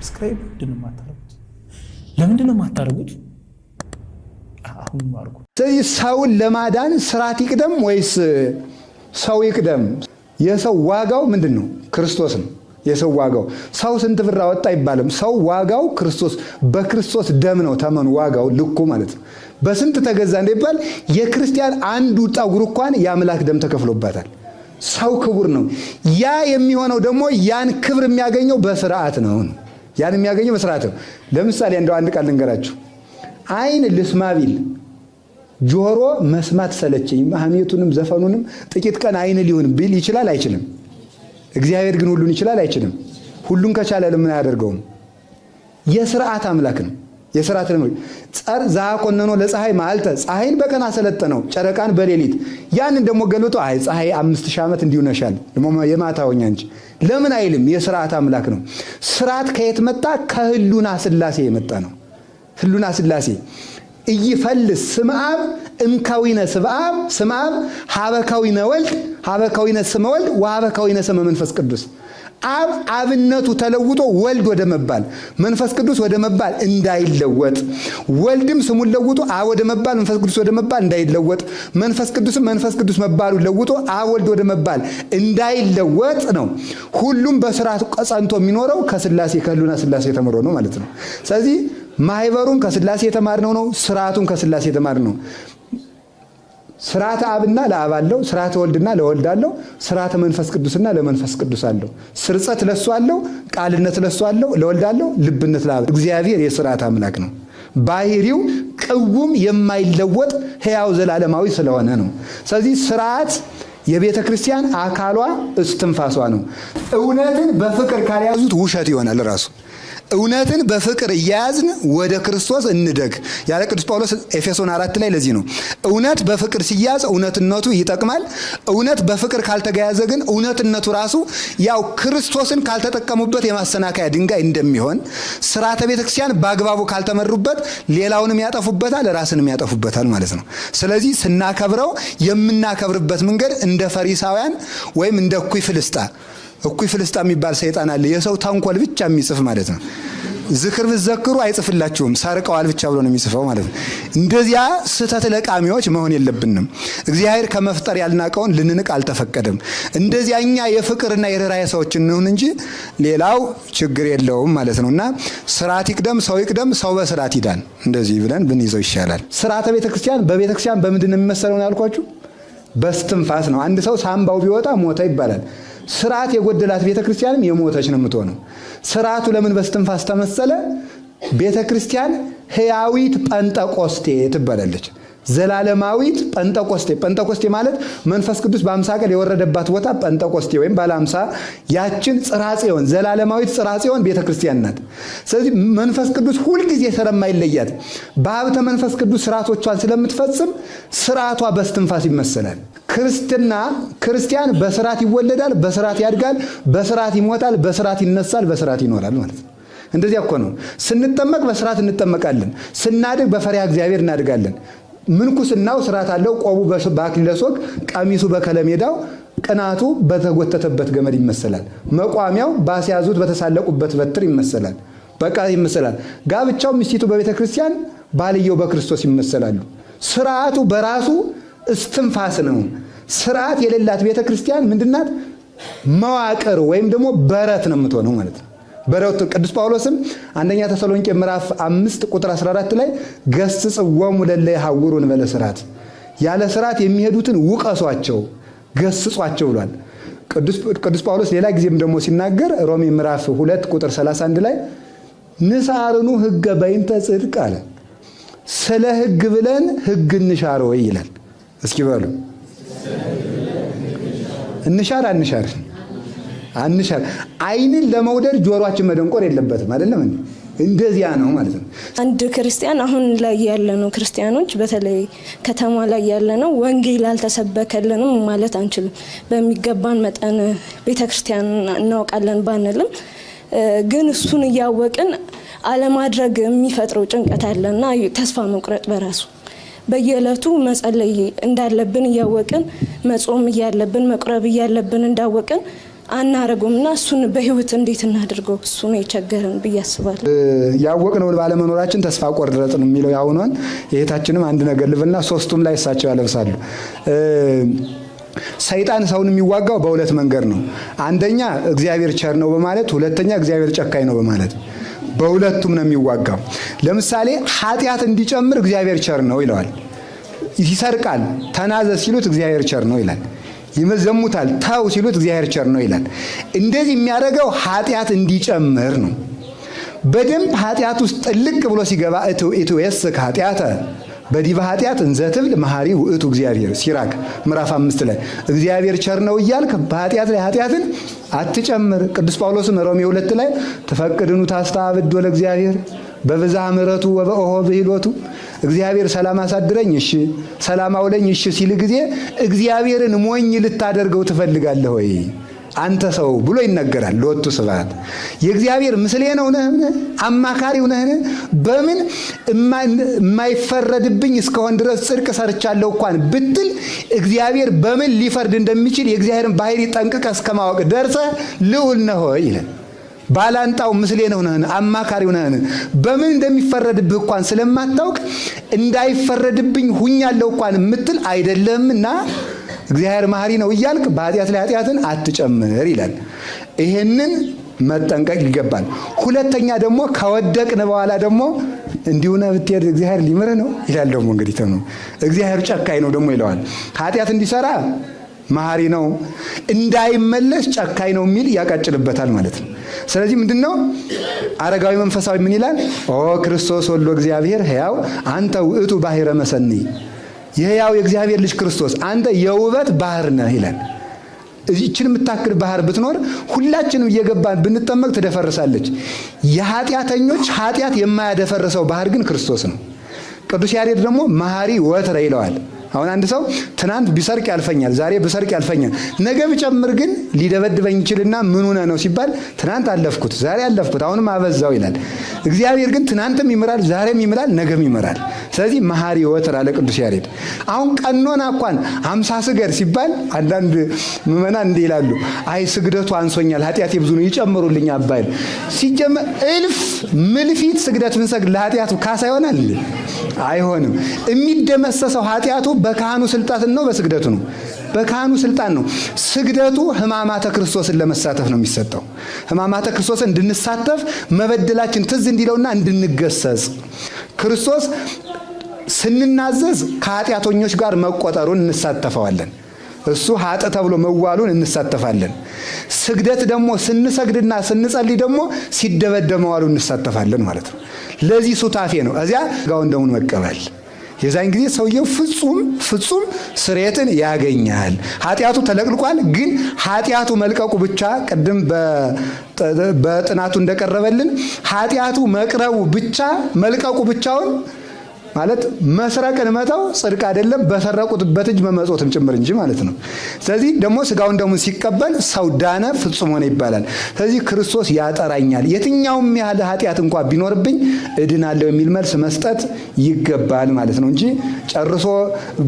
Subscribe ምንድን ነው የማታደርጉት? ለምንድን ነው የማታደርጉት? አሁን አድርጉ። ስለዚህ ሰውን ለማዳን ስርዓት ይቅደም ወይስ ሰው ይቅደም? የሰው ዋጋው ምንድን ነው? ክርስቶስ ነው። የሰው ዋጋው ሰው ስንት ብር አወጣ አይባልም። ሰው ዋጋው ክርስቶስ፣ በክርስቶስ ደም ነው ተመኑ፣ ዋጋው ልኩ ማለት ነው። በስንት ተገዛ እንደይባል የክርስቲያን አንዱ ጠጉር እንኳን የአምላክ ደም ተከፍሎበታል። ሰው ክቡር ነው። ያ የሚሆነው ደግሞ ያን ክብር የሚያገኘው በስርዓት ነው። ያን የሚያገኘው በስርዓት ነው። ለምሳሌ እንደው አንድ ቃል ልንገራችሁ። ዓይን ልስማ ቢል ጆሮ መስማት ሰለቸኝ፣ ሐሜቱንም ዘፈኑንም ጥቂት ቀን ዓይን ሊሆን ቢል ይችላል አይችልም? እግዚአብሔር ግን ሁሉን ይችላል አይችልም? ሁሉን ከቻለ ለምን አያደርገውም? የስርዓት አምላክ ነው። የስርዓት ነው። ጸር ዛኮነኖ ለፀሐይ መዓልተ፣ ፀሐይን በቀን አሰለጠነው፣ ጨረቃን በሌሊት። ያንን ደግሞ ገልብጦ አይ ፀሐይ 5000 ዓመት እንዲሁ ነሻል ደግሞ የማታወኛ እንጂ ለምን አይልም? የስርዓት አምላክ ነው። ስርዓት ከየት መጣ? ከህሉና ስላሴ የመጣ ነው። ህሉና ስላሴ ኢይፈልስ ስመ አብ እምከዊነ ስብአብ ስመ አብ ሀበካዊነ ወልድ ሀበካዊነ ስመ ወልድ ወሀበካዊነ ስመ መንፈስ ቅዱስ። አብ አብነቱ ተለውጦ ወልድ ወደ መባል መንፈስ ቅዱስ ወደ መባል እንዳይለወጥ፣ ወልድም ስሙን ለውጦ አብ ወደ መባል መንፈስ ቅዱስ ወደ መባል እንዳይለወጥ፣ መንፈስ ቅዱስም መንፈስ ቅዱስ መባሉ ለውጦ አብ ወልድ ወደ መባል እንዳይለወጥ ነው። ሁሉም በስርዓቱ ጸንቶ የሚኖረው ከስላሴ ከህሉና ስላሴ ተምሮ ነው ማለት ነው። ስለዚህ ማህበሩን ከስላሴ የተማርነው ነው። ስርዓቱን ከስላሴ የተማርነው። ስርዓተ አብና ለአብ አለው፣ ስርዓተ ወልድና ለወልድ አለው፣ ስርዓተ መንፈስ ቅዱስና ለመንፈስ ቅዱስ አለው። ስርጸት ለሱ አለው፣ ቃልነት ለሱ አለው፣ ለወልድ አለው፣ ልብነት ለአብ። እግዚአብሔር የስርዓት አምላክ ነው። ባህሪው ቅውም የማይለወጥ ሕያው ዘላለማዊ ስለሆነ ነው። ስለዚህ ስርዓት የቤተ ክርስቲያን አካሏ እስትንፋሷ ነው። እውነትን በፍቅር ካልያዙት ውሸት ይሆናል ራሱ። እውነትን በፍቅር እያያዝን ወደ ክርስቶስ እንደግ ያለ ቅዱስ ጳውሎስ ኤፌሶን 4 ላይ ለዚህ ነው። እውነት በፍቅር ሲያዝ እውነትነቱ ይጠቅማል። እውነት በፍቅር ካልተገያዘ ግን እውነትነቱ ራሱ ያው ክርስቶስን ካልተጠቀሙበት የማሰናከያ ድንጋይ እንደሚሆን፣ ስርዓተ ቤተክርስቲያን በአግባቡ ካልተመሩበት ሌላውንም ያጠፉበታል፣ ራስንም ያጠፉበታል ማለት ነው። ስለዚህ ስናከብረው የምናከብርበት መንገድ እንደ ፈሪሳውያን ወይም እንደ እኩይ ፍልስጣ፣ እኩይ ፍልስጣ የሚባል ሰይጣን አለ። የሰው ተንኮል ብቻ የሚጽፍ ማለት ነው። ዝክር ብትዘክሩ አይጽፍላችሁም፣ ሰርቀዋል ብቻ ብሎ ነው የሚጽፈው ማለት ነው። እንደዚያ ስህተት ለቃሚዎች መሆን የለብንም። እግዚአብሔር ከመፍጠር ያልናቀውን ልንንቅ አልተፈቀደም። እንደዚያ እኛ የፍቅርና የርኅራኄ ሰዎች እንሁን እንጂ ሌላው ችግር የለውም ማለት ነው። እና ስርዓት ይቅደም፣ ሰው ይቅደም፣ ሰው በስርዓት ይዳን። እንደዚህ ብለን ብንይዘው ይሻላል። ስርዓተ ቤተክርስቲያን በቤተክርስቲያን በምንድን ነው የሚመሰለው ነው ያልኳችሁ? በስትንፋስ ነው። አንድ ሰው ሳምባው ቢወጣ ሞተ ይባላል። ስርዓት የጎደላት ቤተክርስቲያንም የሞተች ነው የምትሆነው። ስርዓቱ ለምን በስትንፋስ ተመሰለ? ቤተክርስቲያን ሕያዊት ጴንጠቆስቴ ትባላለች። ዘላለማዊት ጴንጠቆስቴ። ጴንጠቆስቴ ማለት መንፈስ ቅዱስ በ50 ቀን የወረደባት ቦታ ጴንጠቆስቴ ወይም ባለ 50፣ ያችን ጽርሐ ጽዮን፣ ዘላለማዊት ጽርሐ ጽዮን ቤተክርስቲያን ናት። ስለዚህ መንፈስ ቅዱስ ሁልጊዜ ስለማይለያት በሀብተ መንፈስ ቅዱስ ስርዓቶቿን ስለምትፈጽም ስርዓቷ በስትንፋስ ይመሰላል። ክርስትና ክርስቲያን በስርዓት ይወለዳል፣ በስርዓት ያድጋል፣ በስርዓት ይሞታል፣ በስርዓት ይነሳል፣ በስርዓት ይኖራል ማለት ነው። እንደዚያ እኮ ነው። ስንጠመቅ በስርዓት እንጠመቃለን። ስናድግ በፈሪሃ እግዚአብሔር እናድጋለን። ምንኩስናው ስርዓት አለው። ቆቡ በአክሊለ ሦክ፣ ቀሚሱ በከለሜዳው፣ ቅናቱ በተጎተተበት ገመድ ይመሰላል። መቋሚያው ባስያዙት በተሳለቁበት በትር ይመሰላል። በቃ ይመሰላል። ጋብቻው ሚስቲቱ በቤተ ክርስቲያን ባልየው በክርስቶስ ይመሰላሉ። ስርዓቱ በራሱ እስትንፋስ ነው። ስርዓት የሌላት ቤተ ክርስቲያን ምንድናት? መዋቅር ወይም ደግሞ በረት ነው የምትሆነው ማለት ነው። በረት። ቅዱስ ጳውሎስም አንደኛ ተሰሎንቄ ምዕራፍ 5 ቁጥር 14 ላይ ገስጽዎሙ ለእለ ይሐውሩ እንበለ ስርዓት፣ ያለ ስርዓት የሚሄዱትን ውቀሷቸው፣ ገስጿቸው ብሏል። ቅዱስ ጳውሎስ ሌላ ጊዜም ደግሞ ሲናገር ሮሜ ምዕራፍ 2 ቁጥር 31 ላይ ንሳርኑ ህገ በይንተ ጽድቅ አለ። ስለ ህግ ብለን ህግ እንሻር ወይ ይላል። እስኪ በሉ እንሻር አንሻር? አንሻር። ዓይንን ለመውደድ ጆሮአችን መደንቆር የለበትም፣ አይደለም እንዴ? እንደዚያ ነው ማለት ነው። አንድ ክርስቲያን አሁን ላይ ያለነው ክርስቲያኖች፣ በተለይ ከተማ ላይ ያለነው፣ ወንጌል አልተሰበከልንም ማለት አንችልም። በሚገባን መጠን ቤተ ክርስቲያን እናውቃለን ባንልም ግን እሱን እያወቅን አለማድረግ የሚፈጥረው ጭንቀት አለና ተስፋ መቁረጥ በራሱ፣ በየዕለቱ መጸለይ እንዳለብን እያወቅን፣ መጾም እያለብን፣ መቁረብ እያለብን እንዳወቅን አናረጉም እና እሱን በህይወት እንዴት እናድርገው? እሱ ነው የቸገረን ብዬ አስባለሁ። ያወቅነውን ባለመኖራችን ተስፋ ቆረጥን የሚለው ያሁኗን የእህታችንም አንድ ነገር ልበልና ሶስቱም ላይ እሳቸው ያለብሳሉ። ሰይጣን ሰውን የሚዋጋው በሁለት መንገድ ነው። አንደኛ እግዚአብሔር ቸር ነው በማለት፣ ሁለተኛ እግዚአብሔር ጨካኝ ነው በማለት። በሁለቱም ነው የሚዋጋው። ለምሳሌ ኃጢአት እንዲጨምር እግዚአብሔር ቸር ነው ይለዋል። ይሰርቃል፣ ተናዘዝ ሲሉት እግዚአብሔር ቸር ነው ይላል። ይዘሙታል፣ ተው ሲሉት እግዚአብሔር ቸር ነው ይላል። እንደዚህ የሚያደርገው ኃጢአት እንዲጨምር ነው። በደንብ ኃጢአት ውስጥ ጥልቅ ብሎ ሲገባ ኢትዌስክ ኃጢአተ በዲበ ኃጢአት እንዘ ትብል መሐሪ ውእቱ እግዚአብሔር፣ ሲራክ ምዕራፍ 5 ላይ እግዚአብሔር ቸር ነው እያልክ በኃጢአት ላይ ኃጢአትን አትጨምር። ቅዱስ ጳውሎስም ሮሜ 2 ላይ ትፈቅድኑ ታስተአብዶ ለእግዚአብሔር በብዝሃ ምሕረቱ ወበኦሆ ብሂሎቱ፣ እግዚአብሔር ሰላም አሳድረኝ እሺ፣ ሰላም አውለኝ እሺ ሲል ጊዜ እግዚአብሔርን ሞኝ ልታደርገው ትፈልጋለህ ወይ አንተ ሰው ብሎ ይነገራል። ሎቱ ስብሐት። የእግዚአብሔር ምስሌ ነው ነህን? አማካሪው ነህን? በምን የማይፈረድብኝ እስከሆን ድረስ ጽድቅ ሰርቻለሁ እንኳን ብትል እግዚአብሔር በምን ሊፈርድ እንደሚችል የእግዚአብሔርን ባህሪ ጠንቅቀህ እስከማወቅ ደርሰህ ልዑል ነህ ወይ ይላል። ባላንጣው ምስሌ ነው ነህን? አማካሪው ነህን? በምን እንደሚፈረድብህ እንኳን ስለማታውቅ እንዳይፈረድብኝ ሁኛለሁ እንኳን የምትል አይደለምና እግዚአብሔር መሐሪ ነው እያልክ በኃጢአት ላይ ኃጢአትን አትጨምር ይላል። ይሄንን መጠንቀቅ ይገባል። ሁለተኛ ደግሞ ከወደቅን በኋላ ደግሞ እንዲሁ ነህ ብትሄድ እግዚአብሔር ሊምርህ ነው ይላል። ደግሞ እንግዲህ ተኑ እግዚአብሔር ጨካኝ ነው ደግሞ ይለዋል። ኃጢአት እንዲሰራ መሐሪ ነው፣ እንዳይመለስ ጨካኝ ነው የሚል ያቃጭልበታል ማለት ነው። ስለዚህ ምንድነው አረጋዊ መንፈሳዊ ምን ይላል? ኦ ክርስቶስ ወልዶ እግዚአብሔር ሕያው አንተ ውእቱ ባሕረ መሰኒ፣ የሕያው የእግዚአብሔር ልጅ ክርስቶስ አንተ የውበት ባህር ነህ ይላል። እቺን የምታክል ባህር ብትኖር ሁላችንም እየገባን ብንጠመቅ ትደፈርሳለች። የኃጢአተኞች ኃጢአት የማያደፈርሰው ባህር ግን ክርስቶስ ነው። ቅዱስ ያሬድ ደግሞ መሐሪ ወትረ ይለዋል። አሁን አንድ ሰው ትናንት ቢሰርቅ ያልፈኛል፣ ዛሬ ብሰርቅ ያልፈኛል፣ ነገ ብጨምር ግን ሊደበድበኝ ይችልና ምን ሆነ ነው ሲባል ትናንት አለፍኩት፣ ዛሬ አለፍኩት፣ አሁንም አበዛው ይላል። እግዚአብሔር ግን ትናንትም ይምራል፣ ዛሬም ይምራል፣ ነገም ይምራል። ስለዚህ መሐሪ ወትር አለ ቅዱስ ያሬድ። አሁን ቀኖና እንኳን 50 ስገድ ሲባል አንዳንድ ምዕመናን እንዲህ ይላሉ፣ አይ ስግደቱ አንሶኛል፣ ኃጢአቴ ብዙ ነው፣ ይጨምሩልኝ አባይል። ሲጀመር እልፍ ምልፊት ስግደት ብንሰግድ ለኃጢአቱ ካሳ ይሆናል እንዴ? አይሆንም። የሚደመሰሰው ኃጢአቱ በካህኑ ስልጣን ነው በስግደቱ ነው? በካህኑ ስልጣን ነው። ስግደቱ ሕማማተ ክርስቶስን ለመሳተፍ ነው የሚሰጠው። ሕማማተ ክርስቶስን እንድንሳተፍ መበደላችን ትዝ እንዲለውና እንድንገሰጽ ክርስቶስ ስንናዘዝ ከኃጢአተኞች ጋር መቆጠሩን እንሳተፈዋለን። እሱ ኃጥ ተብሎ መዋሉን እንሳተፋለን። ስግደት ደግሞ ስንሰግድና ስንጸልይ ደግሞ ሲደበደብ መዋሉን እንሳተፋለን ማለት ነው። ለዚህ ሱታፌ ነው። እዚያ ሥጋውን ደሙን መቀበል የዛን ጊዜ ሰውየው ፍጹም ፍጹም ስርየትን ያገኛል። ኃጢአቱ ተለቅልቋል። ግን ኃጢአቱ መልቀቁ ብቻ ቅድም በጥናቱ እንደቀረበልን ኃጢአቱ መቅረቡ ብቻ መልቀቁ ብቻውን ማለት መስረቅን መተው ጽድቅ አይደለም፣ በሰረቁትበት እጅ መመጽወትም ጭምር እንጂ ማለት ነው። ስለዚህ ደግሞ ሥጋውን ደሙን ሲቀበል ሰው ዳነ ፍጹም ሆነ ይባላል። ስለዚህ ክርስቶስ ያጠራኛል፣ የትኛውም ያህል ኃጢአት እንኳን ቢኖርብኝ እድናለሁ የሚል መልስ መስጠት ይገባል ማለት ነው እንጂ ጨርሶ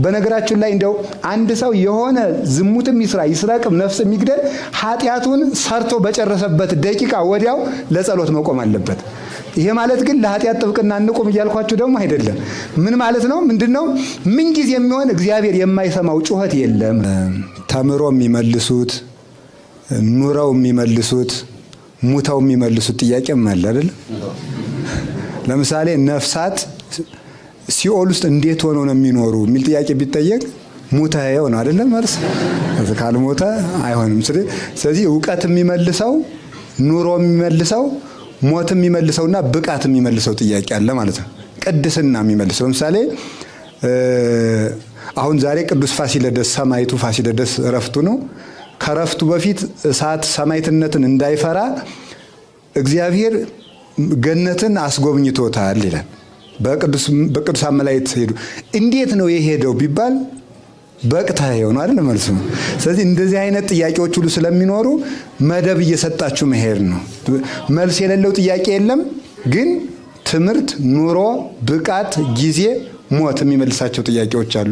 በነገራችን ላይ እንደው አንድ ሰው የሆነ ዝሙትም ይስራ ይስረቅም ነፍስም ይግደል ኃጢአቱን ሰርቶ በጨረሰበት ደቂቃ ወዲያው ለጸሎት መቆም አለበት። ይሄ ማለት ግን ለኃጢአት ጥብቅና እንቆም እያልኳችሁ ደግሞ አይደለም። ምን ማለት ነው? ምንድነው? ምን ጊዜ የሚሆን እግዚአብሔር የማይሰማው ጩኸት የለም። ተምሮ የሚመልሱት፣ ኑረው የሚመልሱት፣ ሙተው የሚመልሱት ጥያቄም አለ አይደል? ለምሳሌ ነፍሳት ሲኦል ውስጥ እንዴት ሆነው ነው የሚኖሩ የሚል ጥያቄ ቢጠየቅ ሙተህ ነው አይደለም መልስ። ካልሞተ አይሆንም። ስለዚህ እውቀት የሚመልሰው፣ ኑሮ የሚመልሰው፣ ሞት የሚመልሰውና ብቃት የሚመልሰው ጥያቄ አለ ማለት ነው። ቅድስና የሚመልሰው ለምሳሌ አሁን ዛሬ ቅዱስ ፋሲለደስ ሰማዕቱ ፋሲለደስ እረፍቱ ነው። ከእረፍቱ በፊት እሳት ሰማዕትነትን እንዳይፈራ እግዚአብሔር ገነትን አስጎብኝቶታል ይላል። በቅዱሳን መላእክት ሄዱ። እንዴት ነው የሄደው ቢባል በቅተህ ነው አይደል መልሱ። ስለዚህ እንደዚህ አይነት ጥያቄዎች ሁሉ ስለሚኖሩ መደብ እየሰጣችሁ መሄድ ነው። መልስ የሌለው ጥያቄ የለም። ግን ትምህርት፣ ኑሮ፣ ብቃት፣ ጊዜ፣ ሞት የሚመልሳቸው ጥያቄዎች አሉ።